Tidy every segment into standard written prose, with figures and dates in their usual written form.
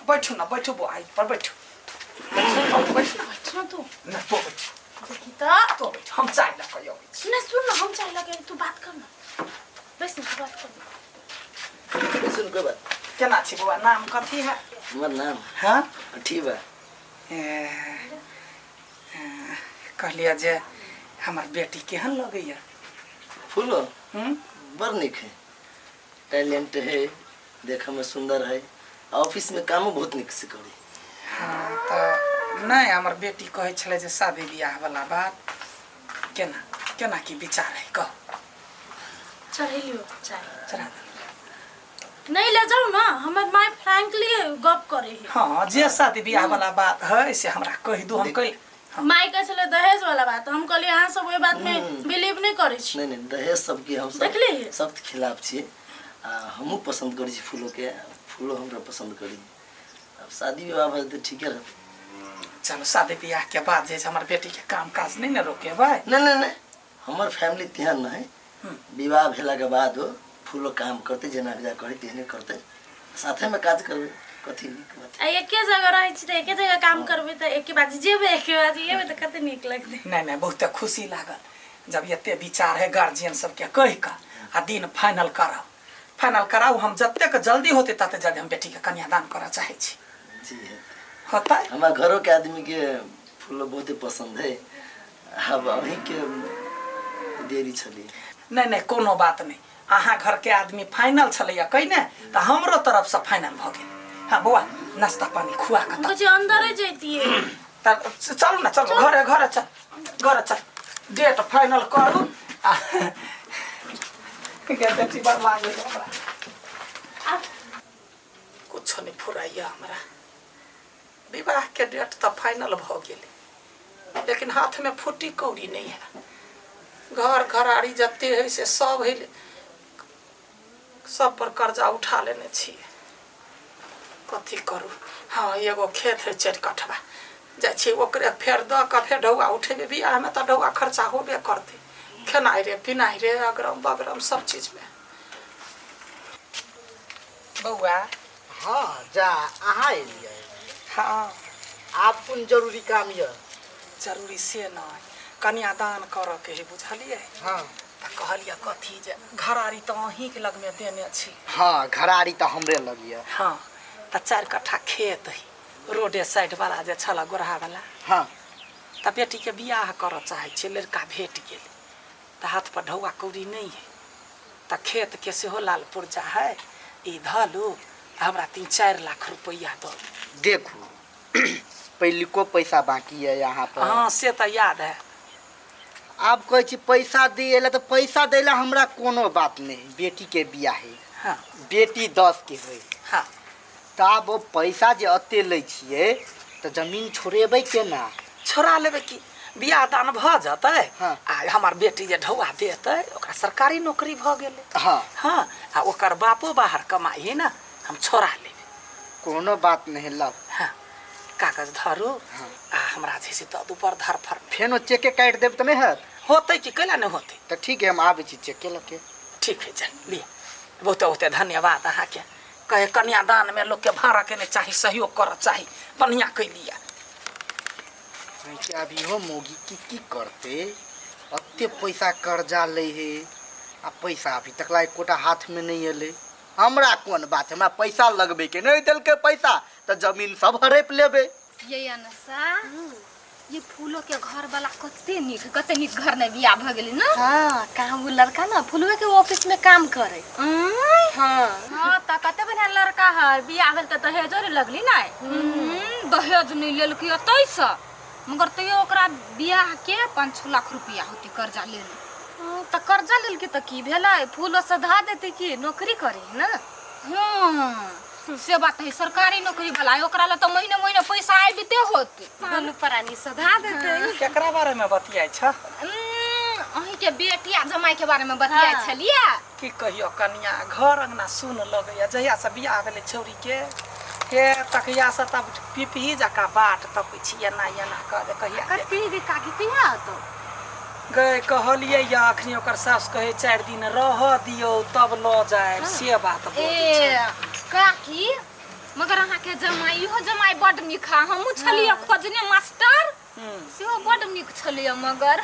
बैठू ना, बैठू बौआ, एहि पर बैठू। बैठू, बैठू ना। बैठ ना तू। ना, तो बैठू। देखी तऽ। तो बैठू, हम चाय लऽ कऽ अबै छी। नहीं, सुन ना, हम चाय लगे, तू बात कर ना, बैस ना, तू बात कर ना। सुन कोई बात। केना छी बौआ, नाम कथी है? हमर नाम? हाँ। ठीक बा। ए, ए, कहलियै जे हमर बेटी केहन लगैया? फूलो? हम्म। बड़ नीक है, टैलेंट है, देखऽ में सुंदर है, ऑफिस में कामो बहुत नीक से करे। हाँ, तऽ नहि, हमर बेटी कहै छलै जे शादी बियाह वाला बात केना केना की विचार है, कह। चढ़ेलियो चाय। चढ़ा दे। नहीं, ले जाओ ना, हमर my frankly गप करे है। हाँ, जे शादी बियाह वाला बात है से हमरा कहि दू, हम कहि। माय कहै छलै दहेज वाला बात, हम कहलियै अहाँ सब ओहि बात में बिलीव नहीं करै छी। नहीं नहीं, दहेज सबके हम सब देखली? सख्त खिलाफ छियै आ हमहूँ पसंद करै छी फूलो के, फूलो हमरा पसंद करी। अब शादी विवाह भऽ जेतै, ठीके रहतै। चलो, शादी बियाह के बाद जे छै हमर बेटी के काम काज नहीं ने रोकेबै? नहीं नहीं नहीं, हमर फैमिली तेहन नहीं। विवाह भेलाके बाद फूलो काम करतै, जेना विवाह करै तेहने करतै, साथेमे काज करबै, कथी नीक बात। आ एके जगह रहै छी तऽ एके जगह काम करबै, तऽ एके बाजी जेबै, एके बाजी एबै, तऽ कते नीक लगतै। नहीं नहीं, बहुत खुशी लागल जब एते विचार है। गार्जियन सबके कहि कऽ आ दिन फाइनल कराउ, फाइनल कराउ। हम जतेक जल्दी होतै तते जल्दी हम बेटीके कन्यादान करऽ चाहै छी। जी, हेतै। होतै। हमरा घरोके आदमीके फूलो बहुते पसंद है, आब अहीँके देरी छलै। नहीं नहीं, कोनो बात नहीं, अहाँ घर के आदमी फाइनल छलैया कहिने तऽ हमरो तरफसँ फाइनल भऽ गेल। हाँ बौआ, नाश्ता पानी खुआ कऽ हम कहै छी अंदरे जैतियै। तऽ चलू ने, चलू घरे, घरे चल, घरे चल, डेट फाइनल करू। आ गे बेटी, बड़ लागै हमरा कुछो नहीं फुराइया। हमरा विवाह के डेट तऽ फाइनल भऽ गेल, लेकिन हाथ में फूटी कौड़ी नहीं है। घर घराड़ी जते है से सब है, सब पर कर्जा उठा लेने छियै, कथी करू? हाँ, एगो खेत है 4 कठबा, जाइ छियै ओकरे फेर दऽ कऽ फेर ढौआ उठेबै। बियाहमे तऽ ढौआ खर्चा होबे करतै, खेनाइ रे पिनाइ रे अगरम बगरम सब चीजमे। बौआ। हाँ, जा अहाँ एलियै? हाँ। आब कोन जरूरी काम यऽ? जरूरी से नहि, कन्यादान करऽके है, बुझलियै? हाँ। तऽ कहलियै कथी जे घरारी तऽ अहीँके लगमे देने छी। हाँ, घरारी तऽ हमरे लग यऽ। हाँ, तऽ 4 कट्ठा खेत है, रोडे साइड वाला जे छल गोरहा वाला। हाँ। तऽ बेटीके बियाह करऽ चाहै छियै, लड़का भेट गेल, तऽ हाथ पर ढौआ कौड़ी नहि है, तऽ खेतके सेहो लाल पुर्जा है, ई धऽ लू आ हमरा 3-4 लाख रुपैआ दऽ दू। देखू, पहिलुको पैसा बाकी यऽ यहाँ पर। हाँ, से तऽ याद है। आब कहै छी पैसा दिए ला, तऽ पैसा दै ला हमरा कोनो बात नहि, बेटीके बियाह है। हाँ। बेटी 10 के होइ। हाँ। तऽ आब ओ पैसा जे एते लै छियै तऽ जमीन छोड़ेबै केना? छोड़ा लेबै की, बियाह दान भऽ जेतै। हाँ। आ हमर बेटी जे ढौआ देतै, ओकरा सरकारी नौकरी भऽ गेलै। हाँ। हाँ, आ ओकर बापो बाहर कमाइ है ने, हम छोड़ा लेबै। कोनो बात नहीं, लाउ। हाँ, कागज धरू। हाँ। आ हमरा जे से दऽ दू पर धरफर। फेनो चेके काटि देब तऽ नहि हैत? होतै कि, कैला नहि होतै? तऽ ठीक है, हम आबै छी चेके लऽ के। ठीक है, चल लिअ। बहुते बहुते धन्यवाद अहाँके। कहे कन्यादानमे लोकके भाड़ा के नहि चाही, सहयोग करऽ चाही, बढ़िआँ कैलियै। कि आब इहो मौगी की की करते? एते पैसा कर्जा लै है आ पैसा अभी तक ला एकोटा हाथमे नहि एलै। हमरा कोन बात, हमरा पैसा लगबैके नहि देलकै पैसा तऽ जमीन सब हड़पि लेबै। ये अनसा, ये फूलो के घर वाला कते नीक, कते नीक घर में बियाह भ गेली ना। हाँ, कहाँ वो लड़का ना फुलवे के ऑफिस में काम करे। आँय? हाँ। हाँ, त कते बढ़िया लड़का है, बियाह भेल त दहेजो रे लगली ना। दहेज नहीं लेलकी तैसे, मगर तैयो ओकरा बियाह के 5-6 लाख रुपया होती कर्जा लेल। हाँ, त कर्जा लेलकी त की भेलै, फूलो सधा देते की, नौकरी करे है ना। हाँ, से बात है, सरकारी नौकरी वाला है, ओकरा ला तो महीने महीने पैसा आबिते होत। दुनू प्राणी सधा देते। केकरा बारे में बतियाइ छ? अहीं के बेटी आ जमाई के बारे में बतियाइ हाँ। छलियै। की कहियो कनिया, घर अंगना सुन लगैया जहिया से बियाह भेलै छौरी के, हे तकिया से तब पिपही जकाँ बाट तकै छी, एना एना कऽ जे कहिया एकर पीढ़ी काकी कहिया होतो? गए कहलियै या अखनी ओकर सास कहे 4 दिन रह दियौ तब लऽ जायब, से बात बजै ए छै। काकी, मगर अहाँके जमाई इहो जमाई बड नीक है। हमहूँ छलियै खोजने मास्टर, सेहो बड नीक छलैया। मगर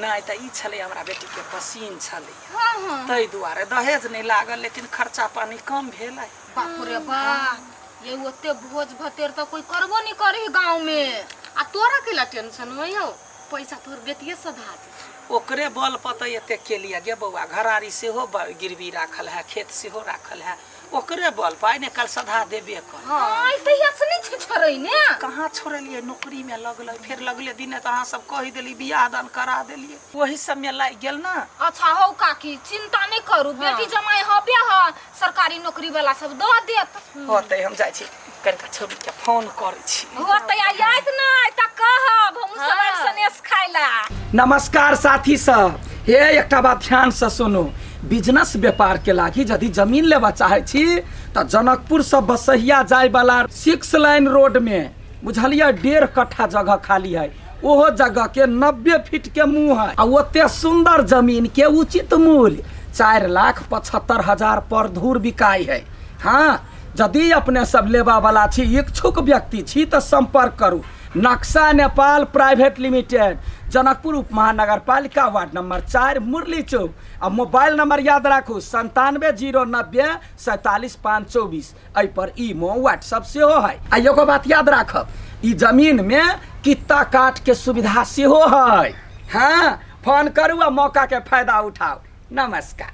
नहि तऽ ई छलै हमरा बेटीके पसीन छलै। हाँ हाँ, ताहि दुआरे दहेज नहि लागल, लेकिन खर्चा पानी कम भेलै। बाप रे बाप, ये ओते भोज भतेर तऽ कोई करबो नहीं करे गाँव में। आ तोरा कैला टेंशन होइ हौ? पैसा तोहर बेटिए सधा दे। ओकरे बल पर तऽ एते केलियै गे बौआ। घरारी सेहो गिरवी राखल है, खेत सेहो राखल है, ओकरे बल पर। आइ ने काल्हि सधा देबे कर। हाँ, तहिया से नहीं छै छोड़ै ने। कहाँ छोड़लियै? नौकरी में लगलै, फेर लगले दिने तऽ अहाँ सब कहि देली, बियाह दान करा देलियै, ओही सबमे लागि गेल ना। अच्छा हौ काकी, चिंता नहीं करू, बेटी जमाई हबे ह, सरकारी नौकरी वाला सब दऽ देत। होतै। हम जाइ छी, कनिका छौड़ीके फोन करै छी। होतै। आ आयत नहि तऽ कहब, हमहूँ सब आबि सनेस खाय ला। नमस्कार साथी सब। हे, एकटा बात ध्यान से सुनू। बिजनेस व्यापार के लागी यदि जमीन लेबा चाहे छी तऽ जनकपुर से बसहिया जाय वाला 6 लाइन रोड में, बुझलियै, 1.5 कट्ठा जगह खाली है। ओहो जगह के 90 फीट के मुँह है आ ओते सुंदर जमीन के उचित मूल्य 4,75,000 पर धूर बिकाई है। हाँ, यदि अपने सब लेबा वाला छी, इच्छुक व्यक्ति छी, तऽ संपर्क करू नक्शा नेपाल प्राइवेट लिमिटेड, जनकपुर उप महानगरपालिका, वार्ड नंबर 4, मुरली चौक। आ मोबाइल नंबर याद राखू, 9709047524। एहि पर ईमो व्हाट्सअप सेहो है। आ एगो बात याद राखब, ई जमीन में कित्ता काट के सुविधा सेहो है। हाँ, फोन करू आ मौका के फायदा उठाओ। नमस्कार।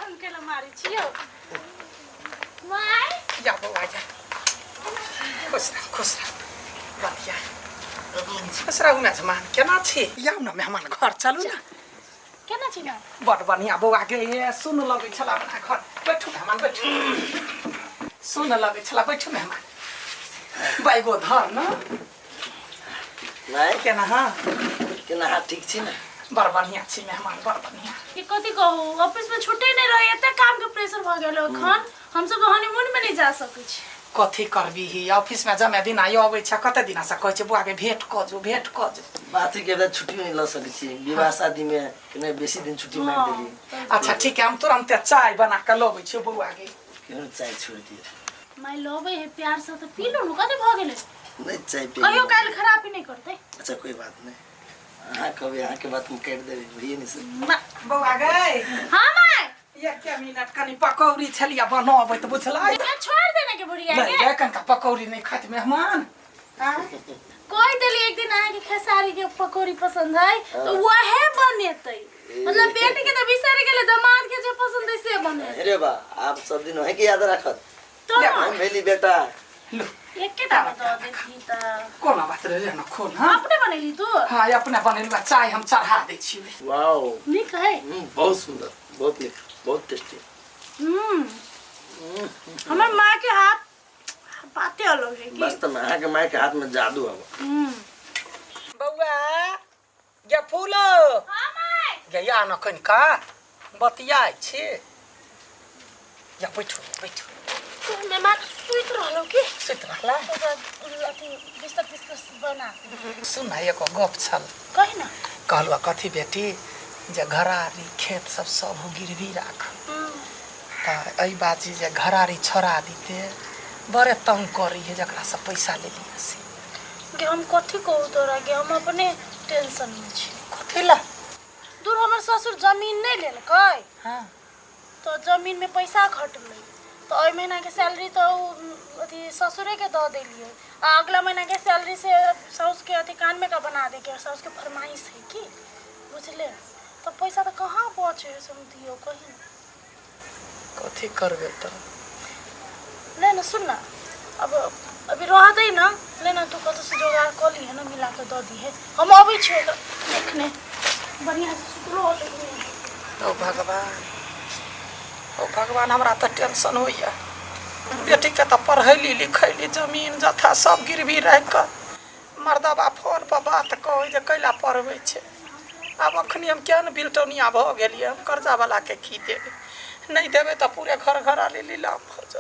हम केला मारै छियौ माय? जा बौआ जा, खुश रह, खुश रह। बढ़िया, खुश रहू। मेहमान, केना छी? आउ ने मेहमान, घर चलू ने। केना छी ना? बड़ बढ़िया बौआ गे। ये सुन लगै छला अपना घर। बैठू मेहमान, बैठू। सुन लगै छला। बैठू मेहमान, बैगो धर न। नहीं। केना? हाँ। केना? अहाँ ठीक छी ने? बड़ बढ़िया छी मेहमान, बड़ बढ़िया। कि कथी कहू, ऑफिस में छुट्टी नहीं रहे, एते काम के प्रेशर भऽ गेल। अखन हम सब हनीमून में नहीं जा सकै छी। कथी करबी, ऑफिस में जमे दिन आइ अबै छै, कते दिना से कहै छै बौआ के भेंट कऽ जो, भेंट कऽ जो। बात के बाद छुट्टी नहीं ल सकै छी। विवाह शादी में कने बेसी दिन छुट्टी मांगि देली। अच्छा ठीक है, हम तुरंते चाय बना कऽ लबै छियौ बौआ के। केहन चाय छोड़ि दियौ। माय लबै है प्यार से तऽ पी लो ने, कथी भऽ गेलै? नहीं, चाय पी। कहियो काल्हि खराबी नहीं करतै। अच्छा, कोई बात नहीं। अहाँ कहबै, अहाँके बात हम काटि देबै, भइए नहीं सकै। ना। बौआ गै। हाँ माय। एक मिनट, कनि पकौड़ी छलियै बनबैत, बुझलै? ए, छोड़ देने के बुढ़िया नहीं के। गे, कनिका पकौड़ी नहीं खाइत मेहमान आँय? कोई देली एक दिन अहाँके खेसारी के पकौड़ी पसंद है तो वहे बनेतै। मतलब बेटी के तो बिसरि गेलै, दामाद के जे पसंद है से बनेतै। अरे बा, आप सब दिन वहीं के याद राखत। तो हम भेली बेटा। लू। एकेटा में दऽ देती तऽ। कोनो बात रे न, खोल। हाँ। अपने बनेली तू? हाँ, अपने बनेलु। चाय हम चढ़ा दै छियै। वाओ। नीक है। बहुत सुंदर, बहुत नीक, बहुत टेस्टी। हमर माँ के हाथ बाते अलग है की। बस तऽ अहाँके माय के हाथ में जादू हब। बौआ गे फूलो। हाँ माय। गे या न, कनिका बतियाइ छी। या बैठू, बैठू। तू मेहमान सुति रहलो की? सुति रहला। ओकरा अथी बिस्तर तिस्तर बना। सुन न, एगो गप छल। कही ना। कहलुआ कथी बेटी, जे घरारी खेत सब सब गिरवी राख। तऽ एहि बात जे घरारी छोड़ा दीते, बड़े तंग करी है जकरा से पैसा लेलियै से। गे हम कथी कहू तोरा गे, हम अपने टेंशन में छी। कथी ला? दूर, हमर ससुर जमीन नहीं लेलकै। तो जमीन में पैसा घटलै तो एहि महीना के सैलरी तो उ, अथी ससुरे के दऽ देलियै आ अगला महीना के सैलरी से साउस के अथी कान में का बना दे के साउस के फरमाइश है की, बुझले? तो पैसा तो कहाँ बचे से हम दियौ कहीं? कथी करबै तऽ? नहीं ना, सुन ना, अब अभी रह दे ना। ले ना, तू कतौ से जोगाड़ कऽ लीहे ना, मिला के दऽ दिहे। हम अबै छियौ ओकरा देखने। बढ़िया से सुतलो होतै कि नहि। ओ भगवान, ओ भगवान, हमरा तऽ टेंशन होइया। बेटीके तऽ पढ़ैली लिखैली, जमीन जथा सब गिरवी राखि कऽ। मर्दबा फोन पर बात कहै जे कैला पढ़बै छै। आब अखनी हम केहन बिलटौनिया भऽ गेलियै। हम कर्जा वाला के की देबै? नहि देबै तऽ पूरे घर घराली लीलाम भऽ जेतै।